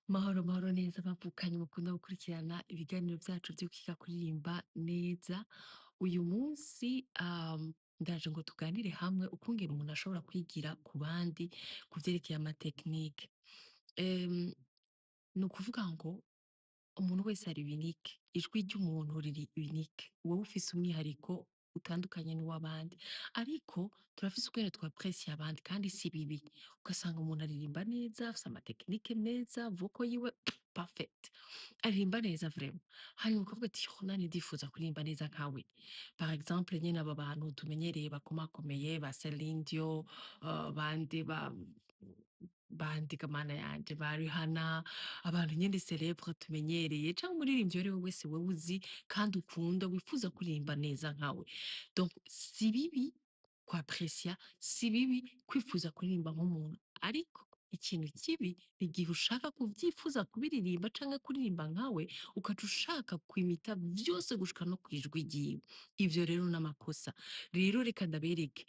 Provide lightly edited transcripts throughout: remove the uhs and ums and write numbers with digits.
Mahoro mahoro neza bavukanye mukunda gukurikirana ibiganiro vyacu vyo kwiga kuririmba neza. Uyu munsi ndaje ngo tuganire hamwe ukungene umuntu ashobora kwigira ku bandi ku vyerekeye ama technique. Ni ukuvuga ngo umuntu wese ari unique, ijwi ry'umuntu riri unique. Wowe ufise umwihariko utandukanye n'uw'abandi, ariko turafise ukungene twapprécia abandi kandi si bibi. Ugasanga umuntu aririmba neza, afise ama technique meza, vocal yiwe parfaite, aririmba neza vraiment. Hanyuma ukavuga ati: "Yo, nanje ndifuza kuririmba neza nkawe." Par exemple nyene aba bantu tumenyereye bakomakomeye ba Celine Dion, bande ba bande ga Mana yanje, ba Rihanna, abantu nyene célèbre tumenyereye, canke umuririmbyi uwari we wese wewe uzi kandi ukunda wifuza kuririmba neza nkawe. Donc si bibi kwapprécia, si bibi kwifuza kuririmba nk'umuntu, ariko ikintu kibi ni igihe ushaka kuvyifuza kubiririmba canke kuririmba nkawe, ugaca ushaka kwimita vyose gushika no kwijwi ryiwe. Ivyo rero n'amakosa. Rero reka ndabereke.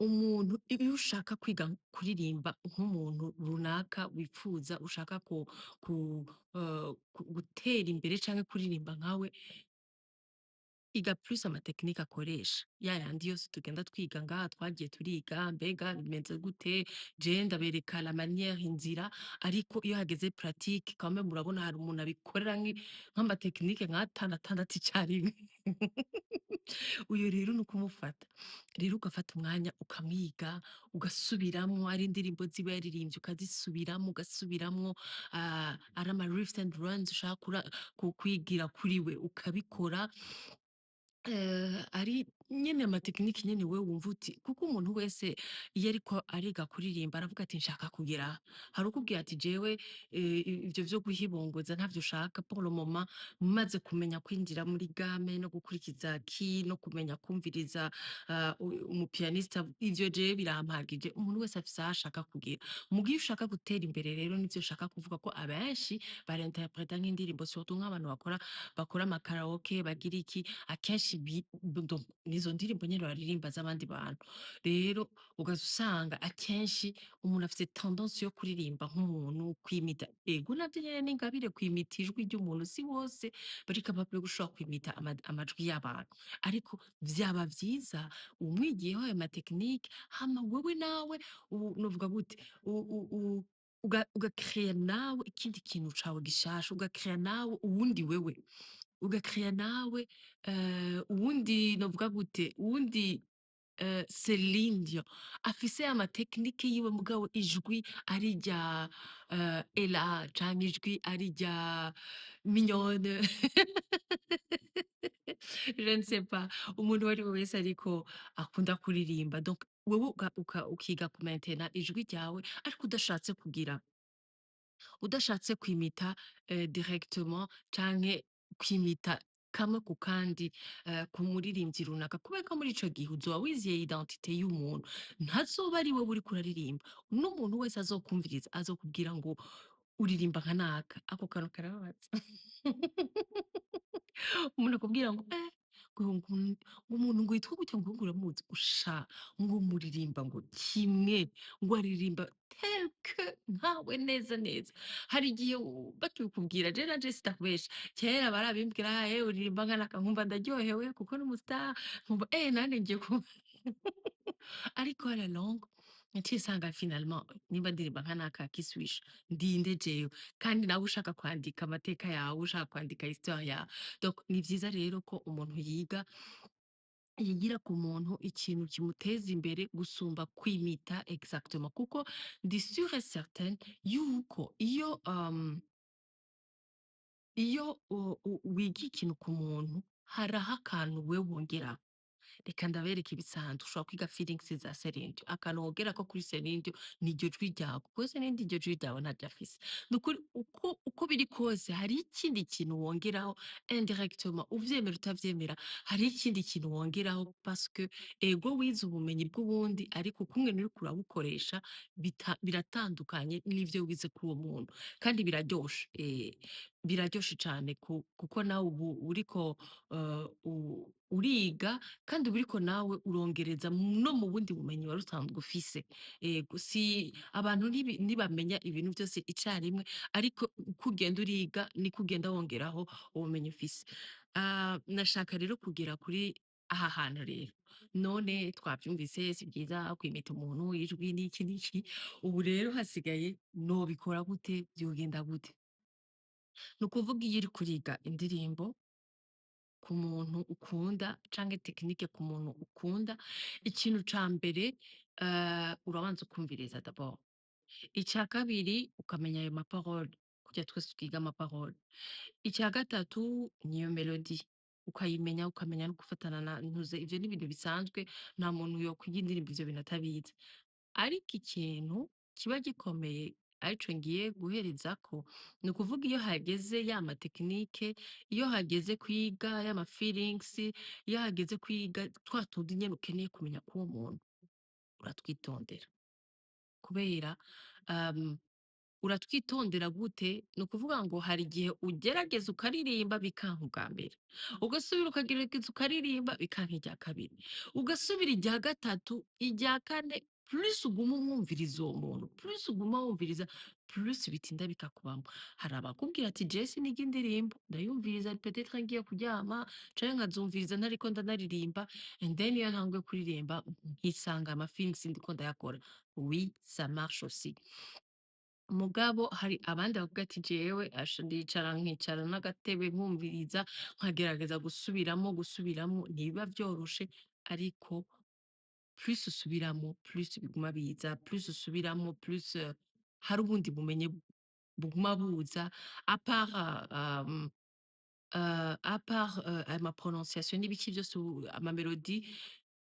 Umuntu iyo ushaka kwiga kuririmba nk'umuntu runaka wipfuza, ushaka ku gutera imbere canke kuririmba nkawe, iga plus ama technique akoresha, ya yandi yose tugenda twiga ngaha twagiye turiga, mbega bimeze gute? Je ndabereka la manière, inzira, ariko iyo hageze pratique quand même murabona hari umuntu abikorera nk'ama technique nk'atanu, atandatu icarimwe. Uyo rero ni ukumufata. Rero ugafata umwanya ukamwiga, ugasubiramwo, ari indirimbo ziwe yaririmbye ukazisubiramwo, ugasubiramwo, ari ama riffs and runs ushaka kwigira kuri we ukabikora, ari nyene ama technique nyene wewe wumva uti, kuko umuntu wese iyo ariko ariga kuririmba aravuga ati: "Nshaka kugera aha." Hari uwukubwira ati: "Jewe ivyo vyo guhibongoza ntavyo ushaka pour le moment, maze kumenya kwinjira muri gamme no gukurikiza key no kumenya kumviriza umu pianiste, ivyo jewe birampagije." Umuntu wese afise aho ashaka kugera. Muga iyo ushaka gutera imbere rero, nivyo nshaka kuvuga, ko abenshi barinterpreta nk'indirimbo, surtout nk'abantu bakora ama karaoke, bagira iki, akenshi donc nizo ndirimbo nyene baririmba z'abandi bantu. Rero ugaca usanga akenshi umuntu afise tendance yo kuririmba nk'umuntu, kwimita. Ego, navyo nyene n'ingabire kwimita ijwi ry'umuntu, si bose bari capable yo gushobora kwimita amajwi y'abantu. Ariko vyaba vyiza umwigiyeho ayo ma technique, hama wewe nawe novuga gute, u u u uga ugacréa nawe ikindi kintu cawe gishasha, ugacréa nawe uwundi wewe, ugacréa nawe uwundi, novuga gute, uwundi Celine Dion afise ama technique yiwe, mugabo ijwi ari irya Ella canke ijwi ari irya Mignone, je ne sais pas, umuntu uwari we wese ariko akunda kuririmba. Donc wewe ukiga kumaintena ijwi ryawe, ariko udashatse kugira, udashatse kwimita directement canke kwimita kamwe ku kandi ku muririmbyi runaka, kubera ko muri ico gihe uzoba wiziye identité y'umuntu, ntazoba ari wewe uriko uraririmba. N'umuntu wese azokumviriza azokubwira ngo uririmba nka naka. Ako kantu karababaza. Umuntu akubwira ngo ngo umuntu ngo yitwa gutya, ngo uramuzi usha, ngo muririmba ngo kimwe, ngo aririmba tel que nkawe neza neza. Hari igihe bakibikubwira, je nanje sitakubesha, kera barabimbwira: "Eh, uririmba nka naka," nkumva ndaryohewe kuko n'umu star, nkumva nanje ngiye kuba. Ariko à la longue naciye nsanga finalement nimba ndirimba nka naka, qui suis-je? Ndinde jewe? Kandi nawe ushaka kwandika amateka yawe, ushaka kwandika histoire yawe. Donc ni vyiza rero ko umuntu yiga, yigira ku muntu ikintu kimuteza imbere gusumba kwimita exactement, kuko ndi sûre et certaine yuko iyo wiga ikintu ku muntu, hariho akantu wewe wongerako. Reka ndabereke ibisanzwe: ushobora kwiga feelings za Celine Dion, akantu wongerako kuri Celine Dion ni iryo jwi ryawe, kuko Celine Dion iryo jwi ryawe ntaryo afise. Nukuri uko biri kose hariho ikindi kintu wongeraho indirectement, uvyemera utavyemera, hariho ikindi kintu wongeraho, parce que ego wize ubumenyi bw'uwundi, ariko ukungene uriko urabukoresha biratandukanye n'ivyo wize kuri uwo muntu, kandi biraryoshe. Biraryoshe cane kuko nawe ubu uriko uriga kandi uba uriko nawe urongereza no mu bundi bumenyi wari usanzwe ufise. Ego, si abantu ntibamenya ibintu vyose icarimwe, ariko uko ugenda uriga niko ugenda wongeraho ubumenyi ufise. Ah, nashaka rero kugera kuri aha hantu rero. None twavyumvise, si vyiza kwimita umuntu ijwi n'iki n'iki, ubu rero hasigaye nobikora gute, vyogenda gute? Ni ukuvuga iyo uriko uriga indirimbo ku muntu ukunda canke technique ku muntu ukunda, ikintu ca mbere urabanza ukumviriza d'abord. Ica kabiri, ukamenya ayo ma paroles, kurya twese twiga ama paroles. Ica gatatu niyo mélodie, ukayimenya, ukamenya no gufatana na ntuze. Ivyo ni ibintu bisanzwe, nta muntu yokwiga indirimbo ivyo bintu atabizi. Ariko ikintu kiba gikomeye arico ngiye guherezako, ni ukuvuga iyo hageze ya ma techniques, iyo hageze kwiga ya ma feelings, iyo hageze kwiga twa tundi nyene ukeneye kumenya k'uwo muntu, uratwitondera. Kubera uratwitondera gute? Ni ukuvuga ngo hari igihe ugerageza ukaririmba bikanka ubwa mbere, ugasubira ukagerageza ukaririmba bikanka irya kabiri, ugasubira irya gatatu, irya kane. Plus uguma umwumviriza uwo muntu, plus uguma wumviriza, plus bitinda bikakubamwo. Hari abakubwira ati: "Jewe siniga indirimbo, ndayumviriza peut-être ngiye kuryama canke nkazumviriza ntariko ndanaririmba, and then iyo ntanguye kuririmba nkisanga ama feelings ndiko ndayakora." Oui, ça marche aussi. Mugabo hari abandi bavuga ati: "Jewe asha ndicara, nkicara n'agatebe, nkumviriza, nkagerageza gusubiramwo gusubiramwo." Ntibiba vyoroshe, ariko plus usubiramwo, plus biguma biza, plus usubiramwo, plus hari ubundi bumenyi buguma buza à part ama prononciation n'ibiki vyose, ama mélodie.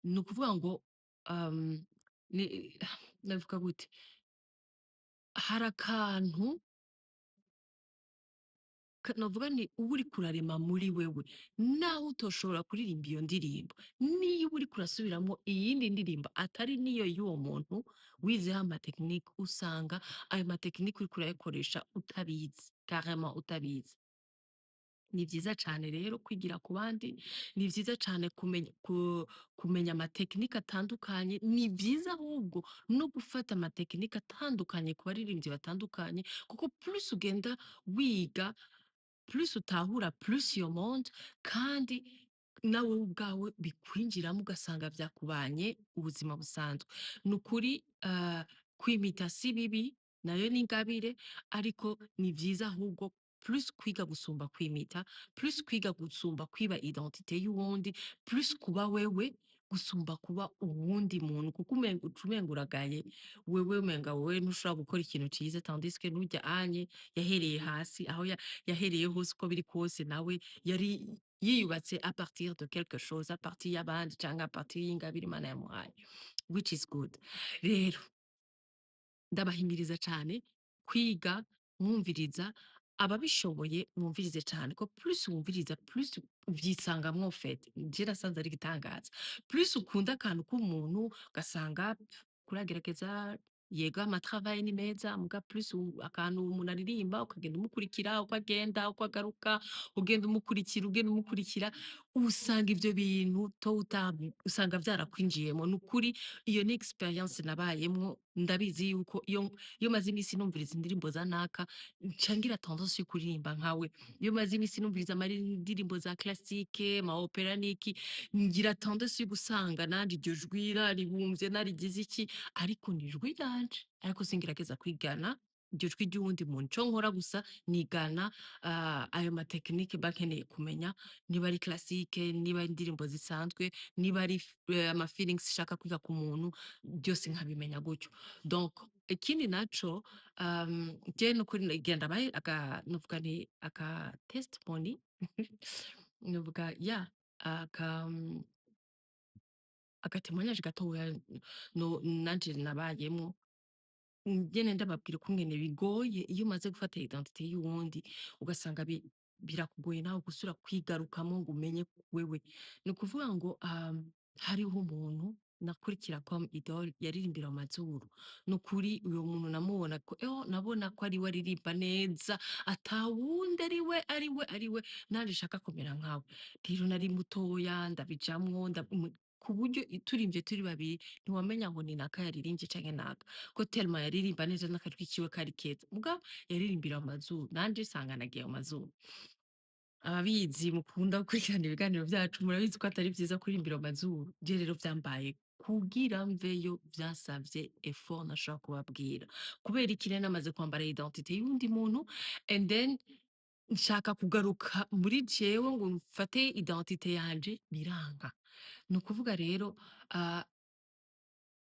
Ni ukuvuga ngo ni navuga gute, hari akantu novuga nti uba uriko urarema muri wewe, naho utoshobora kuririmba iyo ndirimbo, niyo uba uriko urasubiramwo iyindi ndirimbo atari niyo y'uwo muntu wizeho ama technique, usanga ayo ma technique uriko urayakoresha utabizi, carrément utabizi. Ni vyiza cane rero kwigira ku bandi, ni vyiza cane kumenya ama technique atandukanye, ni vyiza ahubwo no gufata ama technique atandukanye ku baririmbyi batandukanye, kuko plus ugenda wiga, plus utahura plus iyo monde, kandi nawe ubwawe bikwinjiramo, ugasanga vyakubanye ubuzima busanzwe. Ni ukuri kwimita si bibi, nayo ni ingabire, ariko ni vyiza ahubwo plus kwiga gusumba kwimita, plus kwiga gusumba kwiba identité y'uwundi, plus kuba wewe gusumba kuba uwundi muntu, kuko umenga uca umenga uragaye wewe, umenga wewe ntushobora gukora ikintu ciza, tandis que n'urya anye yahereye hasi, aho yahereye hose, uko biri kose nawe yari yiyubatse à partir de quelque chose, à partir y'abandi canke à partir y'ingabire Imana yamuhaye, which is good. Rero ndabahimiriza cane kwiga mwumviriza, ababishoboye mwumvirize cane, ko plus wumviriza, plus uvyisangamwo en fait. Je nasanze ari igitangaza, plus ukunda akantu k'umuntu, ugasanga kuragerageza. Yego, ama travail ni meza, muga plus akantu umuntu aririmba, ukagenda umukurikira uko agenda, uko agaruka, ugenda umukurikira, ugenda umukurikira, usanga ivyo bintu tôt ou tard usanga vyarakwinjiyemo. Nukuri iyo ni expérience nabayemwo. Ndabizi yuko iyo maze imisi numviriza indirimbo za naka, nca ngira tendance yo kuririmba nkawe. Iyo maze imisi numviriza indirimbo za classique, ama opéra niki, ngira tendance yo gusanga nanje iryo jwi naribumvye, narigize iki, ariko ni ijwi ryanje, ariko singerageza kwigana iryo jwi ry'uwundi muntu. Ico nkora gusa nigana ayo ma technique mba nkeneye kumenya, niba ari classique, niba ari indirimbo zisanzwe, niba ari ama feelings nshaka kwiga ku muntu, byose nkabimenya gutyo. Donc ikindi naco, je nukuri ngira ndabahe aka, novuga nti aka testimony, novuga ya aka témoignage gatoya no nanje nabayemwo, ngene ndababwira ukungene bigoye iyo umaze gufata identité y'uwundi, ugasanga birakugoye nawe gusubira kwigarukamo ngo umenye wewe. Ni ukuvuga ngo hariho umuntu Nakurikira comme idole, yaririmbira mu mazuru. Nukuri uyo muntu namubona ko nabona ko ari we aririmba neza, atawundi, ari we, ari we, ari we, nanje nshaka kumera nkawe. Rero nari mutoya, ndabijamwo, ku buryo turimvye turi babiri ntiwamenya ngo ni naka yaririmbye canke naka, ko tellement yaririmba neza n'akajwi kiwe kari keza. Mugabo yaririmbira mu mazuru, nanje sanga nagiye mu mazuru. Ababizi mukunda gukurikirana ibiganiro vyacu murabizi ko atari vyiza kuririmbira mu mazuru. Je rero vyambaye kugira mveyo vyansavye effort ntashobora kubabwira. Kubera iki? Rero namaze kwambara identité y'uwundi muntu, and then nshaka kugaruka muri jewe ngo mfate identité yanje, biranga. Ni ukuvuga rero,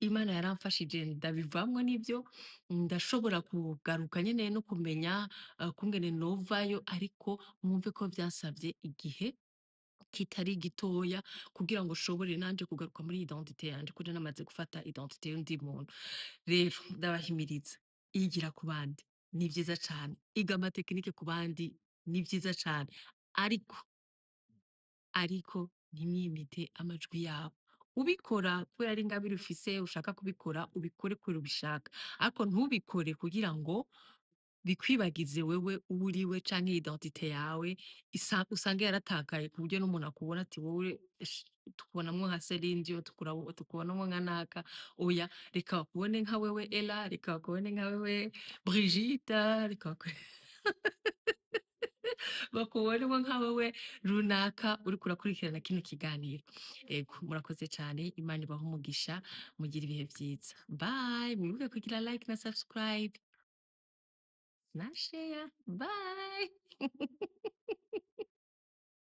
Imana yaramfashije ndabivamwo nivyo, ndashobora kugaruka nyene no kumenya kungene novayo, ariko mwumve ko vyansavye igihe kitari gitoya kugira ngo nshobore nanje kugaruka muri identité yanje, kuko namaze gufata identité y'undi muntu. Rero ndabahimiriza, igira ku bandi ni vyiza cane, iga ama techniques ku bandi ni vyiza cane, ariko ntimwimite amajwi yabo. Ubikora kubera ari ingabire ufise, ushaka kubikora, ubikore kubera ubishaka, ariko ntubikore kugira ngo bikwibagize wewe uwo uriwe canke identité yawe usange yaratakaye, ku buryo n'umuntu akubona ati: "Wowe tukubonamwo nka Celine Dion, tukubonamwo nka naka." Oya, reka bakubone nka wewe Ella, reka bakubone nka wewe Brigitte, reka bakubonemo nka wewe runaka uriko urakurikirana kino kiganiro. Ego, murakoze cane, Imana ibahe umugisha, mugire ibihe vyiza. Bye, mwibuke kugira like na subscribe na share. Bye.